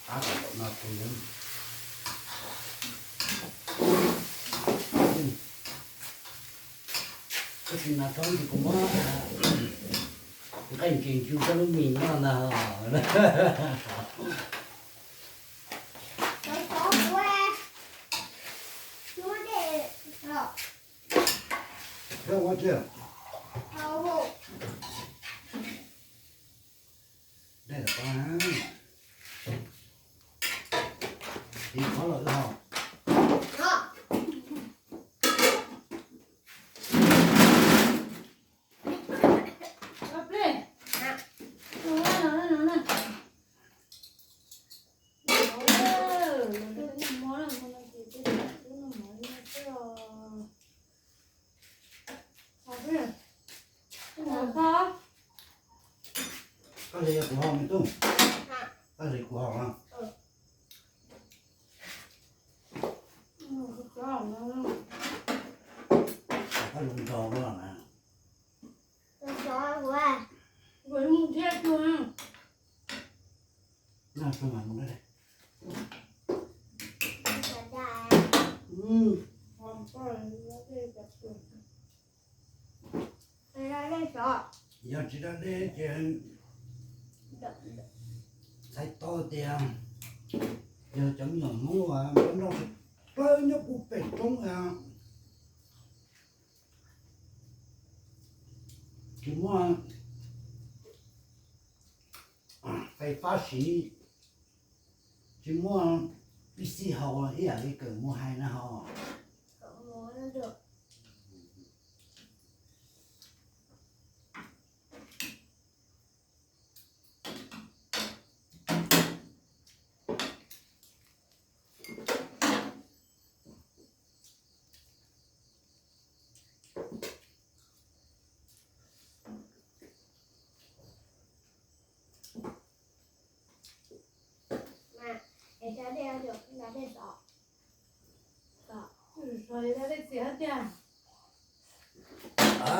Qab tom no tus, koj tsis hnav thoob ces kuv muab nqaij ntses ncu koj lub mis noj ntag. Dej lawm, tiv qhov lawm ho. Koj hliv kuv haus me tub, koj hliv kuv haus no. Koj lub nrog los na. Noj tso mas mus dab. Yog tsis dab deb ces txhais tau tias yog cov me nyuam Hmoob uas npaj noj tsis plawg nyob puag pem roob, tsis muaj fais fab siv, tsis muaj pib xij haus ib yam li Kawm Muas hais na ho.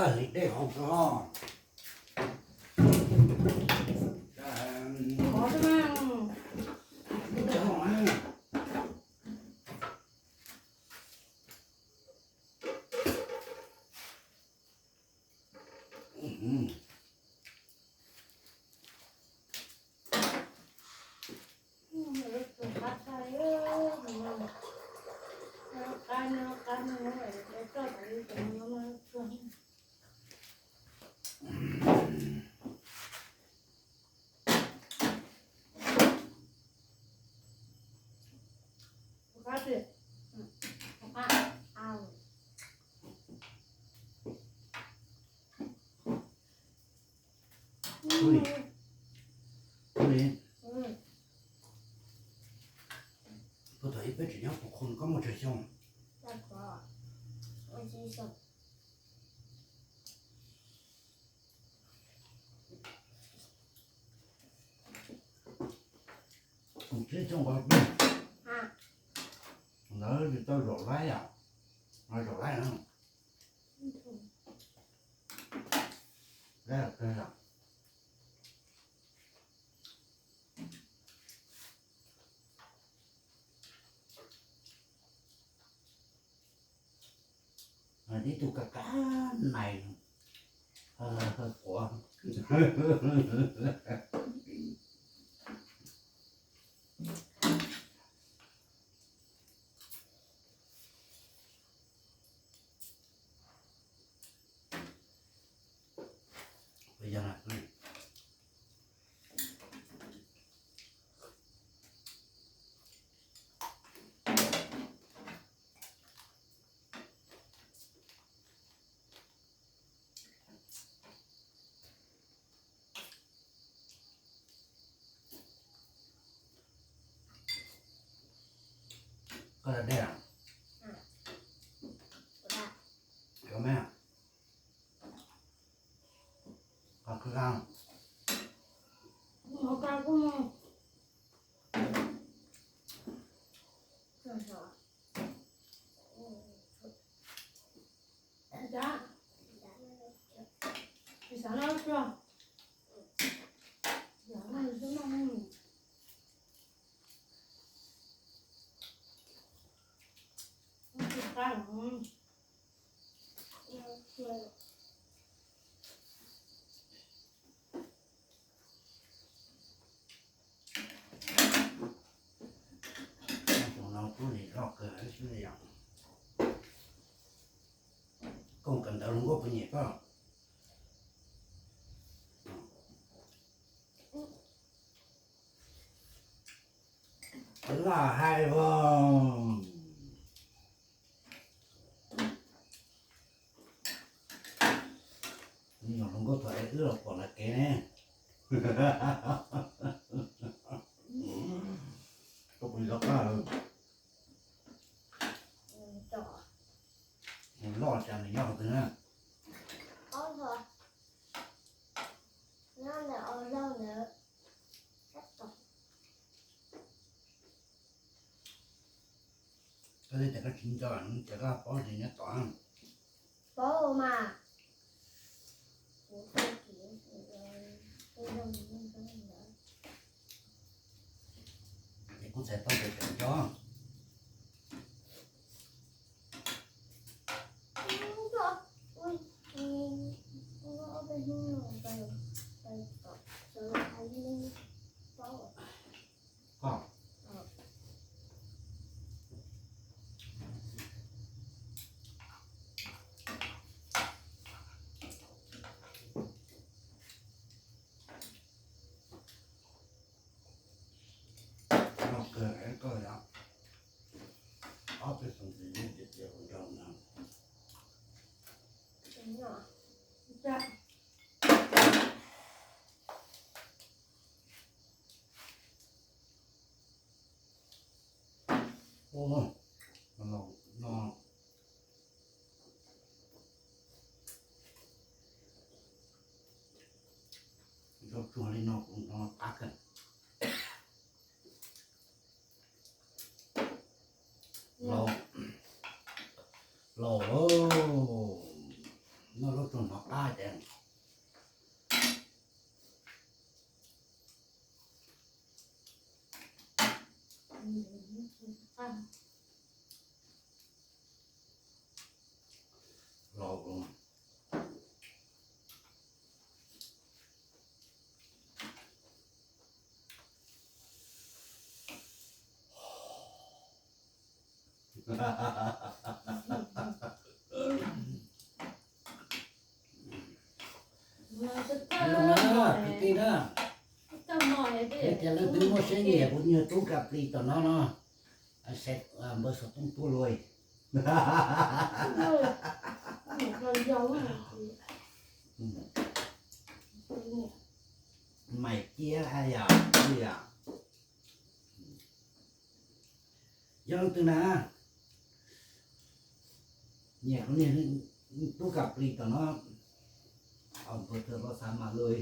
Hliv dej haus tso. Ua li, puag thaum ub peb tseem nyob Pus Khus koj muaj tsawg xyoo? Tsib xyoo nkaus, ntawd tsis tau zaum laib yom? Zaum laib na. Laib kawg yom? Tib tug kaj kaj nais, quav. Koj da dej a? Koj me, koj kawg. Tus no kuj li loj kawg xwb li yom. Koj mus kawm ntawv hluas nkauj puas nyiam koj? Laj hais os. Nyuam hluas nkauj thaum wb los pom lawv kev ne. Koj puas loj qab lawm? Loj cas nws nyob qhov twg na? Koj tias koj tsis nco ces koj paub tias nyob tom. Paub mas. Ces kuv txhais tau tias tseem nco. Koj loj kawg koj yom. Ob peb xees ntxiv tias tias ua nrau no. Ua no, nrau tsuag li no kuv hnov qab kawg. Laus, laus, noj zaub tsuag hnov qab ces. Laus. Kwv tij na, yog tias leej twg muaj siab nyiam kuv nyuag tub Kab Plis tom no no, npawb xov tooj tuaj lauj. Maiv Ciab yom, yom. Yog leej twg na nyiam kuv niag tub Kab Plis tom no, npawb xov tooj xa mas lauj.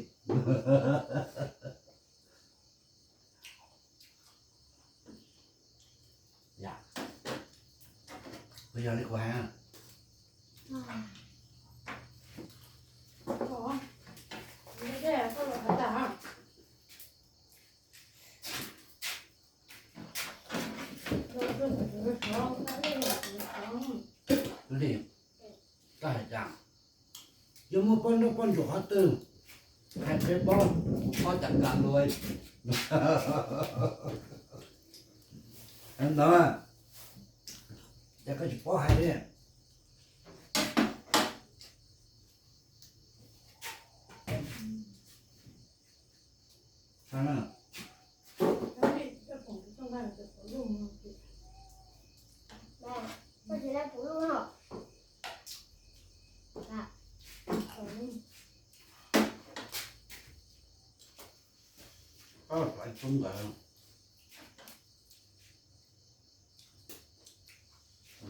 Yog li kuv hais na. Li, koj hais cas? Yog muaj poj nrauj poj ntsuam qhov twg hais peb paub, kuv paub cas kam luag. No, ces koj tsis paub hais li.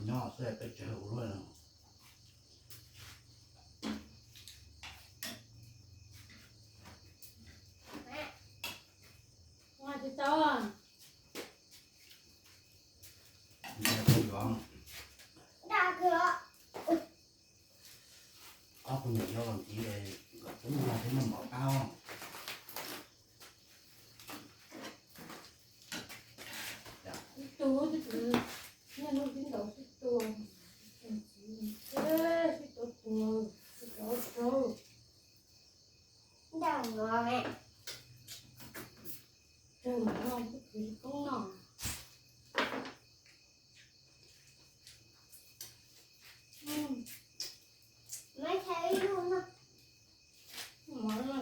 Nyob xwb peb tsis ua luaj. Ob tug niam yau los ntxiv, kom tub mus thiab noj mov qab. Ib tug, ib tug, niaj hnub tib ntaus xwb tua. Tus no tus koob no. Maiv thaij ib lub no. Mov no,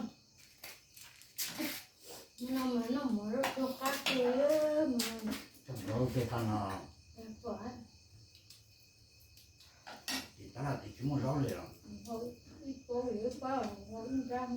no mas noj mov zaub tsuag qab kawg mas. Zaub tsuag qab no. Pom. Tim tab laj tim tsis muaj zaub li los. Ib pob ib pob, ib nrab.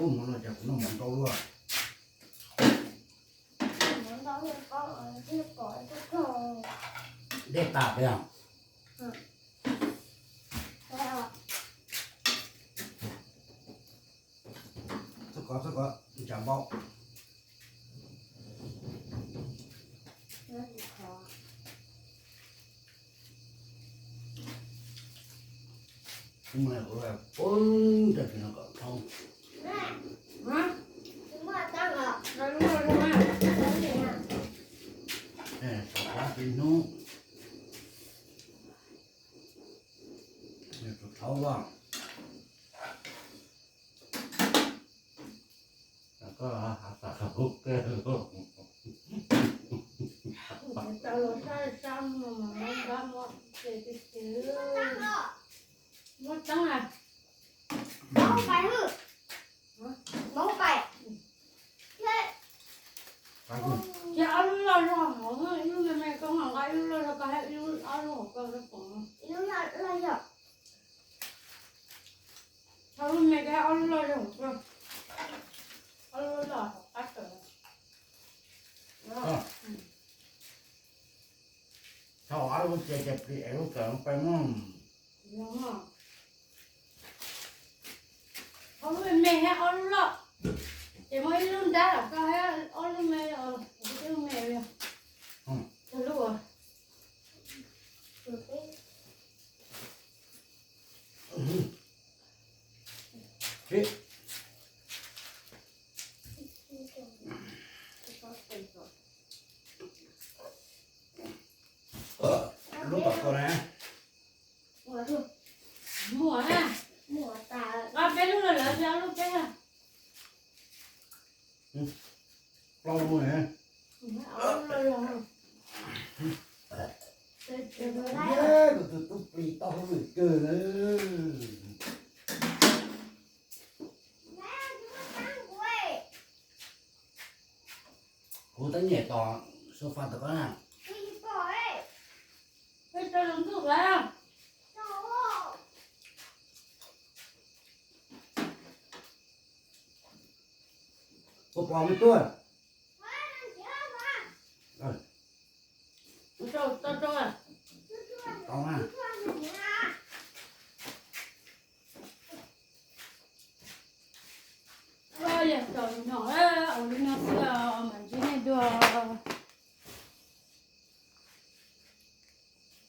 Ub, mov no ces kuv noj mov ntau luaj. Dej tas peb os. Txhob kov, txhob kov, ntshav npaum. Kuv mus ua poob rau tim no kom thoob. Saum plab tib hnub, nws tus thaub los. Koj hav tas hauv kawg. Tau los sab sab no mas ntab muab ces ces ces muab tseeb na. Ces ob lub loj zog hauv, ib lub me me koj nqa ib lub loj zog, koj hab ib lub ob lub hauv koj pom. Ob lub me koj hab ob lub loj zog hauv koj, ob lub loj hauv qab kawm. Thaum ob lub ces ces plis es lub kawm peb mus. Ob lub me me hab ob lub loj, ces muaj ib lub nrab los koj hab ob lub me, ib lub me, tus lub uas lub tom koj na. Muaj na, nqa peb lub los lawv ob lub peb. Plaub lub ne. Kuv tus tub plis tau hauj lwm kawg na. Kuv teeb nyem tos sofa tom koj na. Puas pom me tub? Tau na.